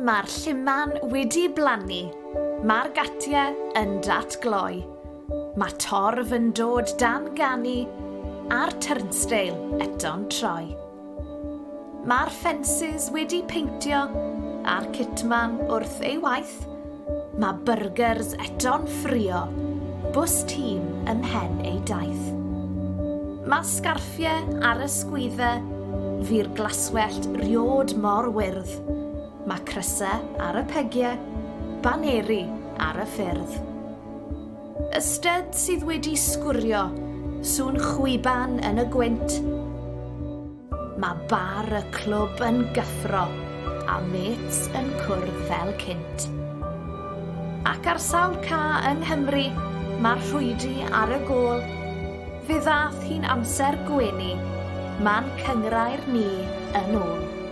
Mae'r lluman wedi blannu, mae'r gatiau yn datgloi. Mae torf yn dod dan ganu, a'r turnstile eto'n troi. Mae'r ffensys wedi peintio, a'r kitman wrth ei waith. Mae byrgyrs eto'n ffrio, bws tîm ym mhen ei daith. Mae sgarffiau ar y sgwydde, fu'r glaswellt 'riôd mor wyrdd. Mae crysau ar y pegiau, baneri ar y ffyrdd. Y styd sydd wedi sgwrio, sŵn chwiban yn y gwynt. Mae bar y clwb yn gyffro, a mêts yn cwrdd fel cynt. Ac ar sawl ca yng Nghymru, mae'r rhwydi ar y gôl. Fe ddath hi'n amser gwenu, ma'n cynghrair ni yn ôl.